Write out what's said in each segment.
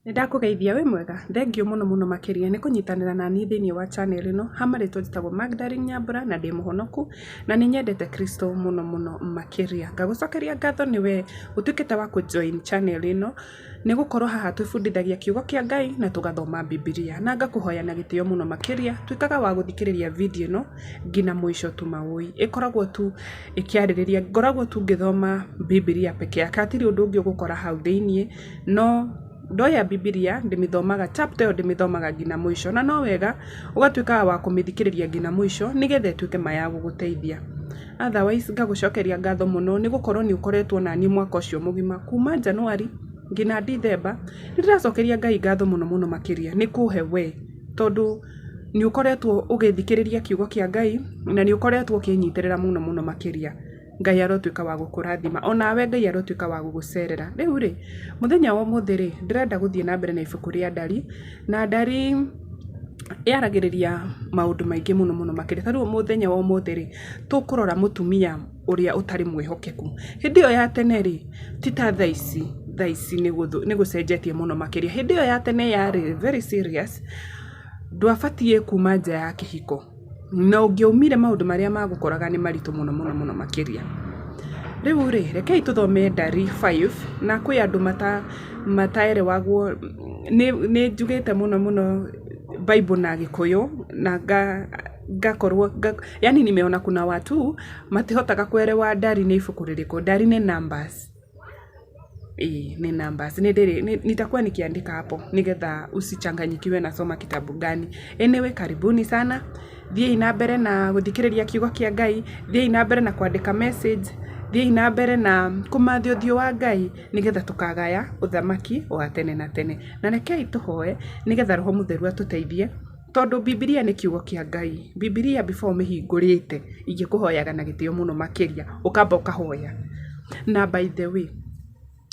Nĩ ndakũgeithia wĩ mwega, thengiũ mũno mũno makĩria nĩ kũnyitanĩra naniĩ thĩiniĩ wa channel ĩno, ha marĩtwa njĩtagwo Magdalene Nyambura na ndĩ mũhonoku na nĩ nyendete Kristo mũno mũno makĩria. Ngagũcokeria ngatho nĩwe ũtuĩkĩte wa kũ join channel ĩno, nĩ gũkorwo haha twĩbundithagia kiugo kĩa Ngai na tũgathoma Bibilia. Na ngakũhoya na gĩtĩo mũno makĩria, tuĩkaga wa gũthikĩrĩria video ĩno nginya mũico tu maũĩ. Ĩkoragwo tu ĩkĩarĩrĩria, ngoragwo tu ngĩthoma Bibilia peke yake, hatirĩ ũndũ ũngĩ ũgũkora hau thĩiniĩ, no ndoya Bibilia ndĩmĩthomaga chapter ĩyo ndĩmĩthomaga nginya mũico, na no wega ũgatuĩkaga wa kũmĩthikĩrĩria nginya mũico nĩgetha ĩtuĩke ma ya gũgũteithia. Otherwise ngagũcokeria ngatho mũno nĩ gũkorwo nĩ ũkoretwo naniĩ mwaka ũcio mũgima kuma January nginya December, nĩ ndĩracokeria Ngai ngatho mũno mũno makĩria nĩ kũhe we, tondũ nĩ ũkoretwo ũgĩthikĩrĩria kiugo kĩa Ngai na nĩ ũkoretwo ũkĩnyitĩrĩra mũno mũno makĩria. Ngai arotuĩka wa gũkũrathima, onawe Ngai arotuĩka wa gũgũcerera. Rĩu rĩ, mũthenya wa ũmũthĩ rĩ, ndĩrenda gũthiĩ na mbere na ibuku rĩa Ndari, na Ndari yaragĩrĩria maũndũ maingĩ mũno mũno makĩria. Ta rĩu mũthenya wa ũmũthĩ rĩ, tũkũrora mũtumia ũrĩa ũtarĩ mwĩhokeku. Hĩndĩ ĩyo ya tene rĩ, ti ta thaa ici, thaa ici nĩ gũcenjetie mũno makĩria. Hĩndĩ ĩyo ya tene yarĩ very serious, ndwabatiĩ kuma nja ya kĩhiko. Na ũngĩaumire maũndũ marĩa magũkoraga nĩ maritũ mũno mũno mũno makĩria. Rĩu rĩ, rekei tũthome Ndari 5 na kwĩ andũ mataerewagwo, nĩ njugĩte mũno mũno Bible na Gĩkũyũ na ngakorwo, yaani nimeona kuna watu matihotaga kuelewa Ndari nĩ ibuku rĩrĩkũ. Ndari nĩ Numbers. Ĩĩ nĩ Numbers. Nitakuwa nikiandika hapo nĩgetha usichanganyikiwe nasoma kitabu gani. Anyway, karibuni sana. Thiĩi na mbere na gũthikĩrĩria kiugo kĩa Ngai, thiĩi na mbere na kwandĩka message, thiĩi na mbere na kũmatha ũthiũ wa Ngai nĩgetha tũkagaya ũthamaki wa tene na tene. Na rekei tũhoe nĩgetha Roho Mũtheru atũteithie, tondũ Bibilia nĩ kiugo kĩa Ngai. Bibilia before ũmĩhingũrĩte ingĩkũhoyaga na gĩtĩo mũno makĩria, ũkamba ũkahoya. Na by the way,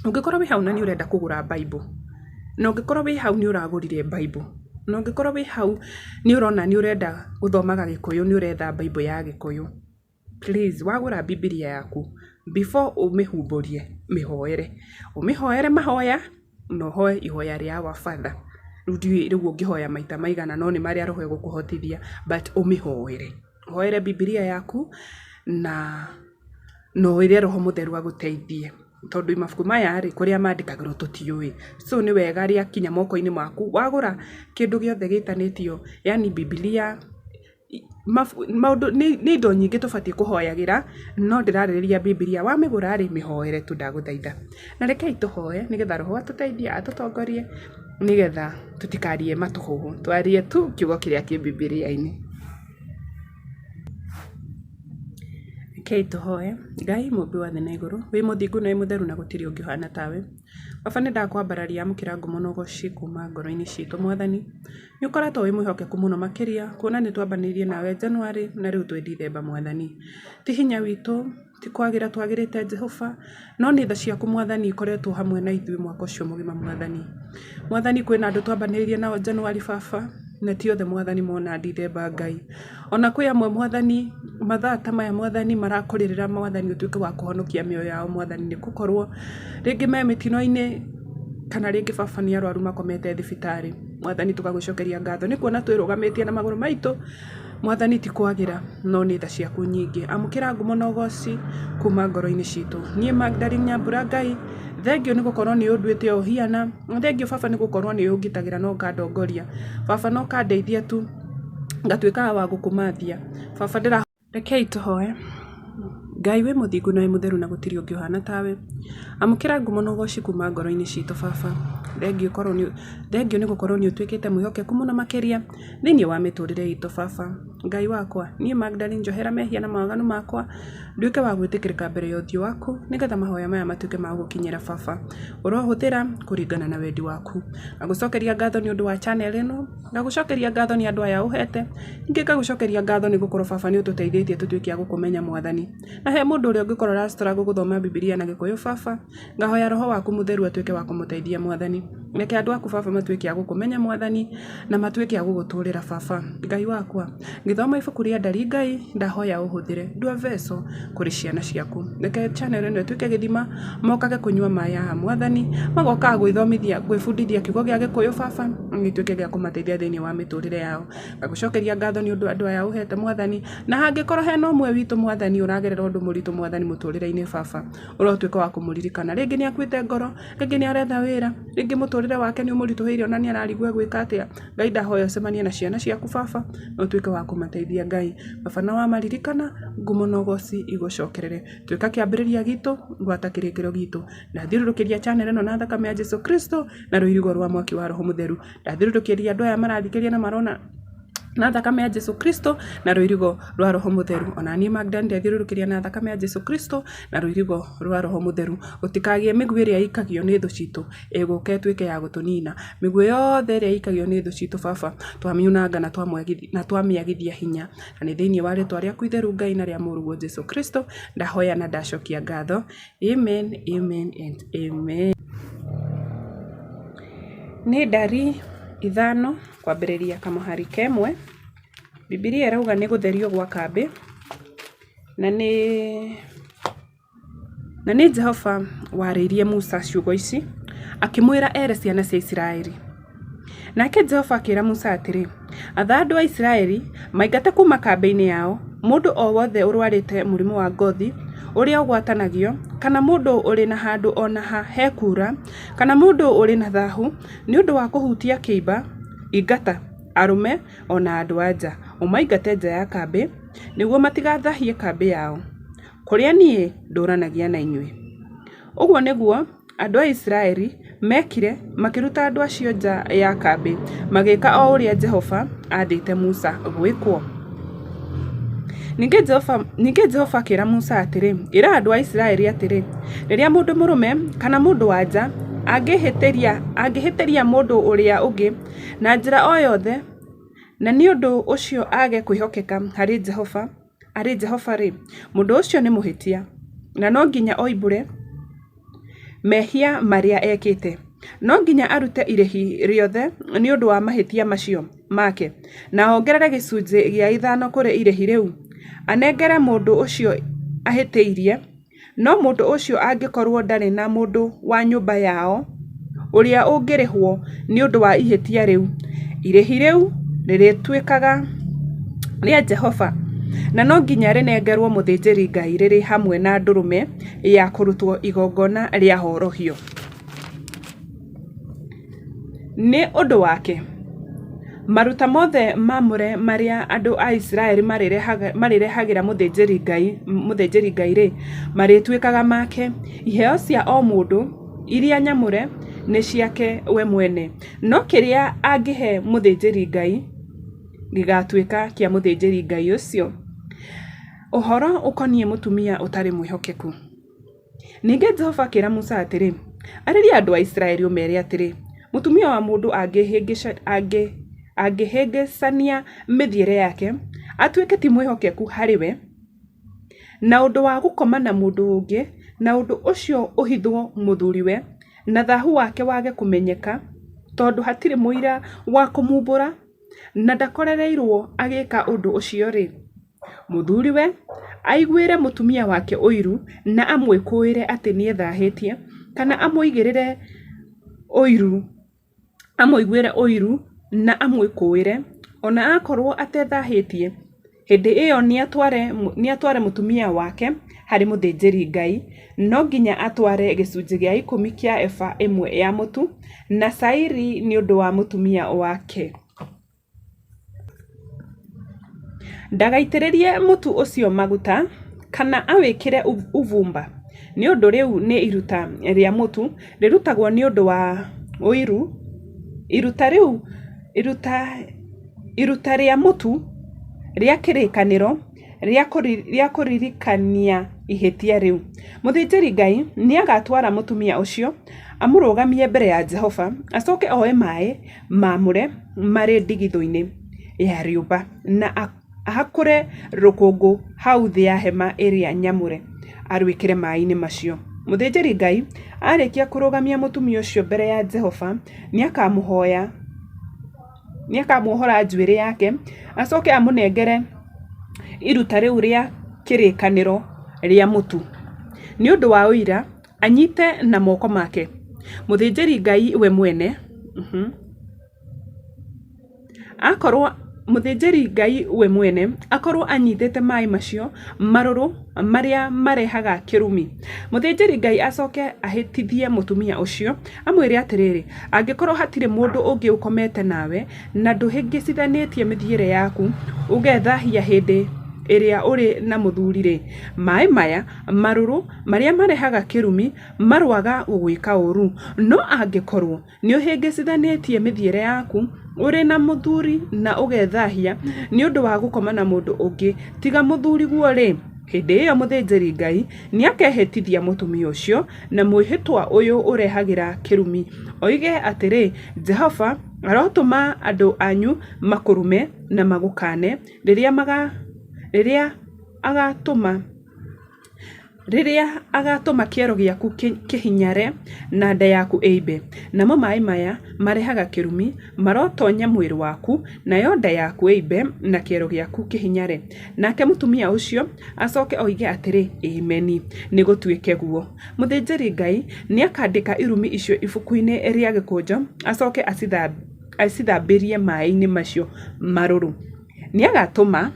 ũngĩkorwo wĩ hau na nĩ ũrenda kũgũra Bible, na ũngĩkorwo wĩ hau nĩ ũragũrire Bible, na ũngĩkorwo wĩ hau nĩ ũrona nĩ ũrenda gũthomaga Gĩkũyũ nĩ ũretha Bible ya Gĩkũyũ, please wagũra Bibilia yaku, before ũmĩhumbũrie, mĩhoere. Ũmĩhoere mahoya, na ũhoe ihoya rĩa Our Father. Rĩu ndiũĩ rĩu ũngĩhoya maita maigana no nĩ marĩa roho ĩgũkũhotithia, but ũmĩhoere. Ũhoere Bibilia yaku na ũĩre Roho Mũtheru agũteithie. Tondũ mabuku maya rĩ, kũrĩa mandĩkagĩrwo tũtiũĩ. So nĩ wega rĩakinya moko-inĩ maku, wagũra kĩndũ gĩothe gĩtanĩtio yaani Bibilia, maũndũ nĩ indo nyingĩ tũbatiĩ kũhoyagĩra, no ndĩrarĩrĩria Bibilia. Wamĩgũra rĩ, mĩhoere tu ndagũthaitha. Na rekei tũhoe nĩgetha Roho atũteithie, atũtongorie nĩgetha tũtikarie matũhũhũ, twarie tu kiugo kĩrĩa kĩ Bibilia-inĩ. Rekei tũhoe. Ngai mũmbi wa thĩ na igũrũ, wĩ mũthingu na wĩ mũtheru na gũtirĩ ũngĩ ũhana tawe. Baba nĩ ndakwambararia amũkĩra ngumo na ũgoci kuma ngoro-inĩ citũ Mwathani. Nĩ ũkoretwo wĩ mwĩhokeku mũno makĩria, kuona nĩ twambanĩirie nawe January na rĩu twĩ December Mwathani. Ti hinya witũ, ti kwagĩra twagĩrĩte Jehova, no nĩ tha ciaku Mwathani ikoretwo hamwe na ithuĩ mwaka ũcio mũgima Mwathani. Mwathani kwĩna andũ twambanĩirie nao January baba, na ti othe Mwathani mona December Ngai. Ona kwĩ amwe Mwathani mathaa ta maya Mwathani marakũrĩrĩra Mwathani ũtuĩke wa kũhonokia mĩoyo yao Mwathani, nĩ gũkorwo rĩngĩ me mĩtino-inĩ kana rĩngĩ baba nĩ arwaru makomete thibitarĩ. Mwathani tũgagũcokeria ngatho nĩ kuona twĩrũgamĩtie na magũrũ maitũ, Mwathani ti kwagĩra no nĩ tha ciaku nyingĩ. Amũkĩra ngumo na ũgoci kuma ngoro-inĩ citũ. Niĩ Magdalene Nyambura Ngai, thengiũ nĩ gũkorwo nĩ ũnduĩte o ũhiana, na thengiũ baba nĩ gũkorwo nĩ ũngitagĩra na ũkandongoria. Baba na ũkandeithia tu ngatuĩkaga wa gũkũmathia. Baba ndĩra Rekei tũhoe. Ngai wĩ mũthingu na wĩ mũtheru na gũtirĩ ũngĩ ũhana tawe. Amũkĩra ngumo na ũgoci kuma ngoro-inĩ citũ baba. Thengiũ nĩ gũkorwo nĩ ũtuĩkĩte mwĩhokeku mũno makĩria thĩinĩ wa mĩtũrĩre itũ baba. Ngai wakwa, niĩ Magdalene njohera mehia na mawaganu makwa, nduĩke wa gwĩtĩkĩrĩka mbere ya ũthiũ waku, nĩgetha mahoya maya matuĩke ma gũgũkinyĩra baba. Ũrohũthĩra kũringana na wendi waku. Ngagũcokeria ngatho nĩ ũndũ wa channel ĩno, ngagũcokeria ngatho nĩ andũ aya ũhete, ningĩ ngagũcokeria ngatho nĩ gũkorwo baba nĩ ũtũteithĩtie tũtuĩke a gũkũmenya Mwathani. Na he mũndũ ũrĩa ũngĩkorwo ũra struggle gũthoma Bibilia na Gĩkũyũ baba, ngahoya roho waku mũtheru atuĩke wa kũmũteithia Mwathani. Reke andũ aku baba matuĩke a gũkũmenya Mwathani na matuĩke a gũgũtũrĩra baba. Ngai wakwa, ngĩthoma ibuku rĩa ndari Ngai, ndahoya ũhũthĩre ndua vessel kũrĩ ciana ciaku. Reke channel ĩno ĩtuĩke gĩthima, mokage kũnyua maĩ haha Mwathani, magokaga gwĩthomithia, gwĩbundithia kiugo gĩa Gĩkũyũ baba, na gĩtuĩke gĩa kũmateithia thĩinĩ wa mĩtũrĩre yao. Ngagũcokeria ngatho nĩ ũndũ wa andũ aya ũhete Mwathani, na hangĩkorwo hena ũmwe witũ Mwathani ũragerera ũndũ mũritũ Mwathani mũtũrĩre-inĩ baba, ũrotuĩka wa kũmũririkana. Rĩngĩ nĩ akuĩte ngoro, rĩngĩ nĩ aretha wĩra, rĩngĩ mũtũrĩre wake nĩ ũmũritũhĩire ona nĩ ararigwo egwĩka atĩa. Ngai ndahoya ũcemanie na ciana ciaku baba, na ũtuĩke wa kũmateithia Ngai. Baba na wamaririkana, ngumo na ũgoci igũcokerere. Tuĩka kĩambĩrĩria gitũ, gwata kĩrĩkĩro gitũ. Ndathiũrũrũkĩria channel ĩno na thakame ya Jesu Kristo na rũirigo rwa mwaki wa Roho Mũtheru. Ndathiũrũrũkĩria andũ aya marathikĩrĩria na marona na thakame ya Jesu Kristo na rũirigo rwa Roho Mũtheru. Ona niĩ Magda ndethiũrũrũkĩria na thakame ya Jesu Kristo na rũirigo rwa Roho Mũtheru. Gũtikagĩe mĩguĩ ĩrĩa ĩikagio nĩ thũ citũ ĩgũka ĩtuĩke ya gũtũnina. Mĩguĩ yothe ĩrĩa ĩikagio nĩ thũ citũ baba, twamiunanga na twamĩagithia hinya. Na nĩ thĩinĩ wa rĩtwa rĩaku itheru Ngai na rĩa mũrũguo Jesu Kristo, ndahoya na ndacokia ngatho. Amen, amen and amen. Nĩ ndari ithano kwambĩrĩria kamũhari kemwe. Bibilia ĩrauga nĩ gũtherio gwa kambĩ, na nĩ Jehova warĩirie Musa ciugo ici, akĩmwĩra ere ciana cia Isiraeli. Nake Jehova akĩra Musa atĩrĩ, atha andũ a Isiraeli maingate kuuma kambĩ-inĩ yao mũndũ o wothe ũrwarĩte mũrimũ wa ngothi ũrĩa ũgwatanagio, kana mũndũ ũrĩ na handũ o na ha hekuura, kana mũndũ ũrĩ na thahu nĩ ũndũ wa kũhutia kĩimba. Ingata arũme o na andũ-a-nja, ũmaingate nja ya kambĩ, nĩguo matigathahie kambĩ yao, kũrĩa niĩ ndũũranagia na inyuĩ. Ũguo nĩguo andũ a Isiraeli meekire, makĩruta andũ acio nja ya kambĩ, magĩĩka o ũrĩa Jehova aathĩte Musa gwĩkwo. Ningĩ Jehova akĩra Musa atĩrĩ, ĩra andũ a Isiraeli atĩrĩ, rĩrĩa mũndũ mũrũme kana mũndũ-wa-nja angĩhĩtĩria mũndũ ũrĩa ũngĩ na njĩra o yothe, na nĩ ũndũ ũcio age kwĩhokeka harĩ Jehova-rĩ, mũndũ ũcio nĩ mũhĩtia, na no nginya oimbũre mehia marĩa ekĩte. No nginya arute irĩhi rĩothe nĩ ũndũ wa mahĩtia macio make, na ongerere gĩcunjĩ gĩa ithano kũrĩ irĩhi rĩu, anengere mũndũ ũcio ahĩtĩirie. No mũndũ ũcio angĩkorũo ndarĩ na mũndũ wa nyũmba yao ũrĩa ũngĩrĩhwo nĩ ũndũ wa ihĩtia rĩu, irĩhi rĩu rĩrĩtuĩkaga rĩa Jehova, na no nginya rĩnengerwo mũthĩnjĩri-Ngai rĩrĩ hamwe na ndũrũme ya kũrutwo igongona rĩa horohio nĩ ũndũ wake. Maruta mothe mamũre marĩa andũ a Isiraeli marĩrehagĩra mũthĩnjĩri-Ngai-rĩ, marĩtuĩkaga make. Iheo cia o mũndũ iria nyamũre nĩ ciake we mwene, no kĩrĩa angĩhe mũthĩnjĩri-Ngai gĩgaatuĩka kĩa mũthĩnjĩri-Ngai ũcio. Ũhoro ũkoniĩ mũtumia ũtarĩ mwĩhokeku. Ningĩ Jehova akĩra Musa atĩrĩ, arĩria andũ a Isiraeli ũmeere atĩrĩ, mũtumia wa mũndũ angĩhĩngĩcania mĩthiĩre yake, atuĩke ti mwĩhokeku harĩ we, na ũndũ wa gũkoma na mũndũ ũngĩ, na ũndũ ũcio ũhithwo mũthuriwe, na thahu wake wage kũmenyeka, tondũ hatirĩ mũira wa kũmumbũra, na ndakorereirwo agĩka ũndũ ũcio-rĩ, mũthuriwe aiguĩre mũtumia wake ũiru na amwĩkũĩre atĩ nĩethahĩtie, kana amũiguĩre ũiru na amwĩkũĩre, o na akorwo atethahĩtie, hĩndĩ ĩyo nĩatware mũtumia wake harĩ mũthĩnjĩri-Ngai. No nginya atware gĩcunjĩ gĩa ikũmi kĩa eba ĩmwe ya mũtu na cairi nĩ ũndũ wa mũtumia wake. Ndagaitĩrĩrie mũtu ũcio maguta kana awĩkĩre ũbumba, nĩ ũndũ rĩu nĩ iruta rĩa mũtu rĩrutagwo nĩ ũndũ wa ũiru, iruta rĩa mũtu rĩa kĩrĩkanĩro rĩa kũririkania ihĩtia rĩu. Mũthĩnjĩri-Ngai nĩagatwara mũtumia ũcio amũrũgamie mbere ya Jehova, acoke oe maaĩ maamũre marĩ ndigithũ-inĩ ya rĩũmba na ahakũre rũkũngũ hau thĩ ya hema ĩrĩa nyamũre arwĩkĩre maaĩ-inĩ macio. Mũthĩnjĩri-Ngai arĩkia kũrũgamia mũtumia ũcio mbere ya Jehova, nĩakamuohora njuĩrĩ yake, acoke amũnengere iruta rĩu rĩa kĩrĩkanĩro rĩa mũtu, nĩ ũndũ wa ũira, anyite na moko make. Mũthĩnjĩri-Ngai we mwene akorwo mũthĩnjĩri-Ngai we mwene akorwo anyitĩte maĩ macio marũrũ marĩa marehaga kĩrumi. Mũthĩnjĩri-Ngai acoke ahĩtithie mũtumia ũcio, amwĩre atĩrĩrĩ, angĩkorwo hatirĩ mũndũ ũngĩ ũkomete nawe, na ndũhĩngĩcithanĩtie mĩthiĩre yaku, ũgethahia hĩndĩ ĩrĩa ũrĩ na mũthuri-rĩ, maĩ maya marũrũ marĩa marehaga kĩrumi maroaga gũgwĩka ũũru. No angĩkorwo Nĩ ũhĩngĩcithanĩtie mĩthiĩre yaku ũrĩ na mũthuri na ũgethahia nĩ ũndũ wa gũkoma na mũndũ ũngĩ tiga mũthuriguo-rĩ, hĩndĩ ĩyo mũthĩnjĩri-Ngai nĩakehĩtithia mũtumia ũcio na mwĩhĩtwa ũyũ ũrehagĩra kĩrumi, oige atĩrĩ, 'Jehova arotũma andũ anyu makũrume na magũkaane rĩrĩa agaatũma Rĩrĩa agaatũma kĩero gĩaku kĩhinyare na nda yaku ĩimbe, namo maĩ maya marehaga kĩrumi marotoonya mwĩrĩ waku, nayo nda yaku ĩimbe na kĩero gĩaku kĩhinyare. Nake mũtumia ũcio acoke oige atĩrĩ, Ameni! Nĩgũtuĩke guo. Mũthĩnjĩri-Ngai nĩakandĩka irumi icio ibuku-inĩ rĩa gĩkũnjo, acoke acithambĩrie maĩ-inĩ macio marũrũ. Nĩagatũma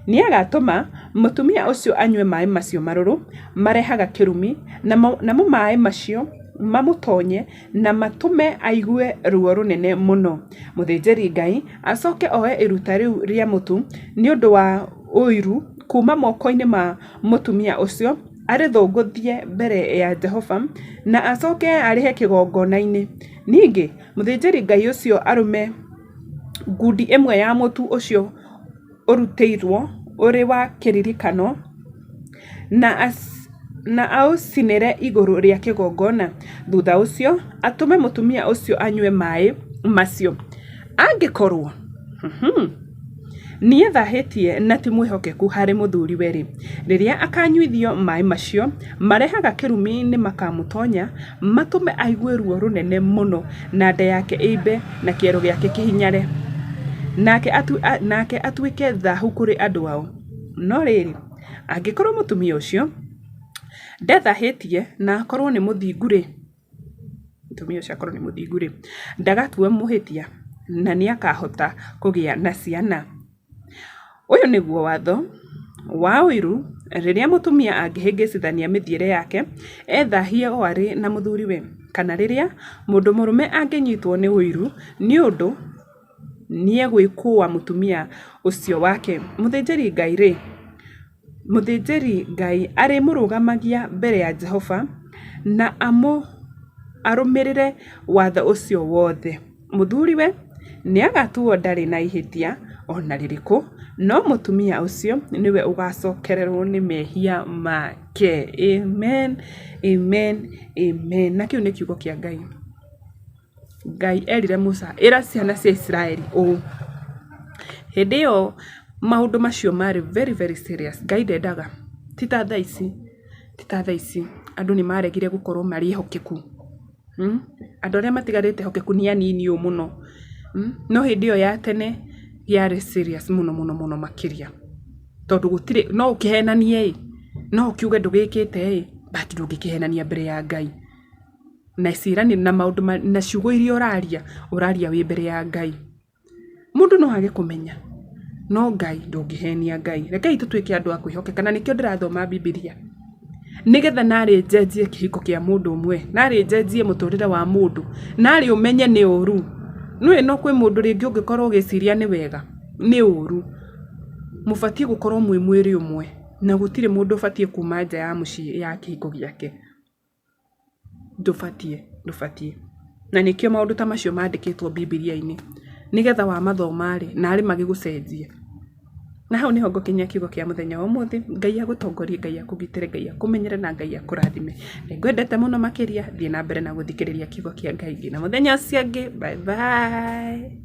Nĩagatũma mũtumia ũcio anyue maĩ macio marũrũ marehaga kĩrumi, namo maĩ macio mamũtoonye na matũme aigue ruo rũnene mũno. Mũthĩnjĩri-Ngai acoke oe iruta rĩu rĩa mũtu nĩ ũndũ wa ũiru kuuma moko-inĩ ma mũtumia ũcio, arĩthũngũthie mbere ya Jehova, na acoke arĩhe kĩgongona-inĩ. Ningĩ mũthĩnjĩri-Ngai ũcio arũme ngundi ĩmwe ya mũtu ũcio ũrutĩirwo ũrĩ wa kĩririkano, na aũcinĩre igũrũ rĩa kĩgongona. Thutha ũcio atũme mũtumia ũcio anyue maĩ macio. Angĩkorũo nĩethahĩtie na ti mwĩhokeku harĩ mũthuriwe-rĩ, rĩrĩa akaanyuithio maĩ macio marehaga kĩrumi nĩmakamũtonya, matũme aigue ruo rũnene mũno, na nda yake ĩimbe, na kĩero gĩake kĩhinyare, nake atuĩke thaahu kũrĩ andũ ao. No rĩrĩ, angĩkorwo mũtumia ũcio ndethahĩtie na akorwo nĩ mũthingu-rĩ, mũtumia ũcio akorwo nĩ mũthingu-rĩ, ndagatuo mũhĩtia na nĩakahota kũgĩa na ciana. Ũyũ nĩguo watho wa ũiru rĩrĩa mũtumia angĩhĩngĩcithania mĩthiĩre yake ethahie o arĩ na mũthuriwe, kana rĩrĩa mũndũ mũrũme angĩnyitwo nĩ ũiru nĩ ũndũ nĩegwĩkũa mũtumia ũcio wake. Mũthĩnjĩri-Ngai-rĩ, Mũthĩnjĩri-Ngai arĩmũrũgamagia mbere ya Jehova na arũmĩrĩre watho ũcio wothe. Mũthuriwe nĩagatuo ndarĩ na ihĩtia o na rĩrĩkũ, no mũtumia ũcio nĩwe ũgaacokererũo nĩ mehia make. Amen, amen, amen. Na kĩu nĩ kiugo kĩa Ngai. Ngai erire Musa, ĩra ciana cia Isiraeli ũũ. Hĩndĩ ĩyo maũndũ macio marĩ very very serious. Ngai ndendaga, ti ta thaa ici, ti ta thaa ici andũ nĩ maregire gũkorwo marĩ ehokeku. Andũ arĩa matigarĩte ehokeku nĩ anini ũũ mũno. No hĩndĩ ĩyo ya tene yarĩ serious mũno mũno mũno makĩria. Tondũ gũtirĩ, no ũkĩhenanie ĩ, no ũkiuge ndũgĩkĩte ĩ, but ndũngĩkĩhenania mbere ya Ngai. Na ciĩranĩro na maũndũ na ciugo iria ũraria, ũraria wĩ mbere ya Ngai. Mũndũ no age kũmenya, no Ngai ndũngĩhenia Ngai. Rekei tũtuĩke andũ a kwĩhokeka na nĩkĩo ndĩrathoma Bibilia. Nĩgetha narĩ njenjie kĩhiko kĩa mũndũ ũmwe, narĩ njenjie mũtũrĩre wa mũndũ, narĩ ũmenye nĩ ũru. Nĩũĩ no kwĩ mũndũ rĩngĩ ũngĩkorwo ũgĩciria nĩ wega, nĩ ũru. Mũbatiĩ gũkorwo mwĩ mwĩrĩ ũmwe na gũtirĩ mũndũ ũbatiĩ kuma nja ya mũciĩ ya kĩhiko gĩake. Ndũbatiĩ, ndũbatiĩ. Na nĩkĩo maũndũ ta macio mandĩkĩtwo Bibilia-inĩ, nĩgetha wamathoma rĩ, narĩ magĩgũcenjie. Na hau nĩho ngũkinyia kiugo kĩa mũthenya wa ũmũthĩ, Ngai agũtongorie, Ngai akũgitĩre, Ngai akũmenyerere na Ngai akũrathime. Nĩngwendete mũno makĩria, thiĩ na mbere na gũthikĩrĩria kiugo kĩa Ngai nginya mũthenya ũcio ũngĩ, bye bye.